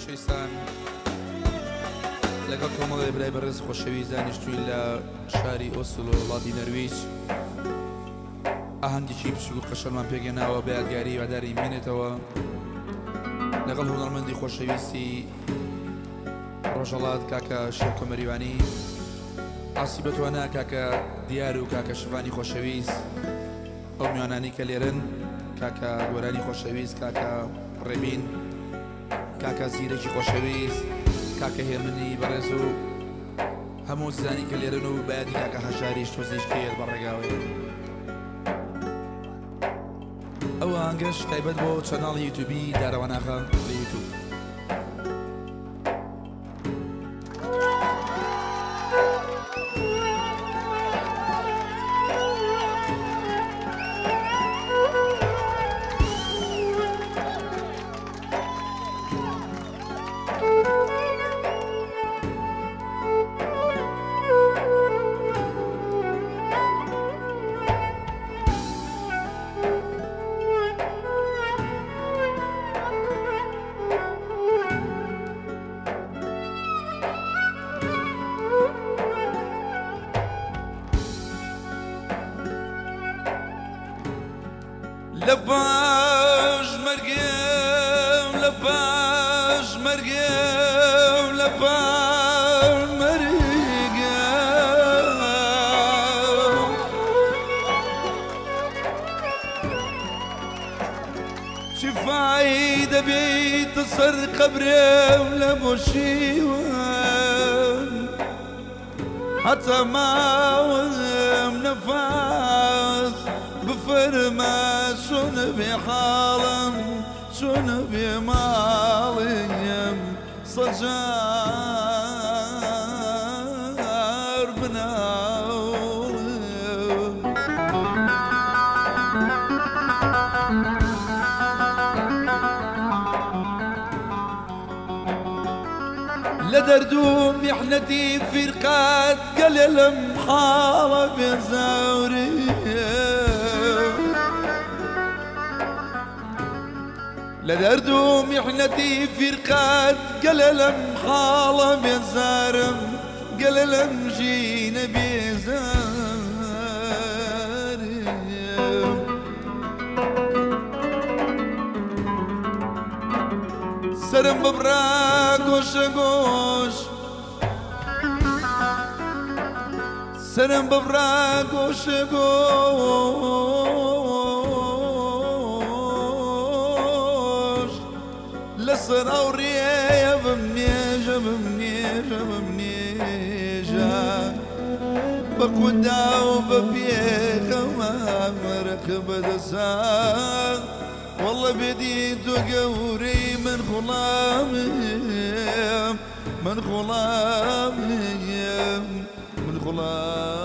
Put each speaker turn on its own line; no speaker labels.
خۆشەویستان، لەگەڵ کۆمەڵێ برای بەڕێز خۆشەویست دانیشتووین لە شاری ئۆسلۆ وڵاتی نەرویج. ئاهەنگێکی بچوک و قەشەڵمان پێکهێناوە بە یادگاری هیواداری بمێنێتەوە لەگەڵ هونەرمەندی خۆشەویستی ڕۆژهەڵات کاکە شێرکۆ مەریوانی، ئاسی بەتوانا کاکە دیار و کاکە شڤانی خۆشەویست، ئەو میوانانی کە لێرن کاکە گۆرانی خۆشەویست، کاکە ڕێبین، کاکە زیرەکی خۆشەویست، کاکە هێمنی بەڕێز و هەموو زانی کە لێرن و بەیادی کاکە هەژاریش تۆزیش کێت بە ڕێگاوەیە. ئەو ئاهەنگەش تایبەت بۆ channel ی یوتیوبی دارەواناغا لە یوتیوب. لە پاش مەرگم، لە پاش مەرگم، لە پاش مەرگم چ فایدە بێیتە سەر قەبرم لە بۆشیوان، هەتا ماوم نەفاس بفەرما چۆن بێ حاڵم، چۆن بێ ماڵیم، سەجار بناوم. لە دەرد و میحنەتی فیرقات گەلێ لەم حاڵە بێزاوری، لە دەرد و میحنەتی فیرقات گەلێ لەم حاڵە بێزارم، گەلێ لەم ژینە بێزارم. سەرم ببڕا گۆشە گۆش، سەرم ببڕا گۆشە گۆش، لەسەر ئەو ڕێیە بمنێژە، بمنێژە، بمنێژە، بە خودا و بە پێغەمبەر بەدەسان. والله بدي تو گەورەی من غلامم، من غلامم، من غلامم.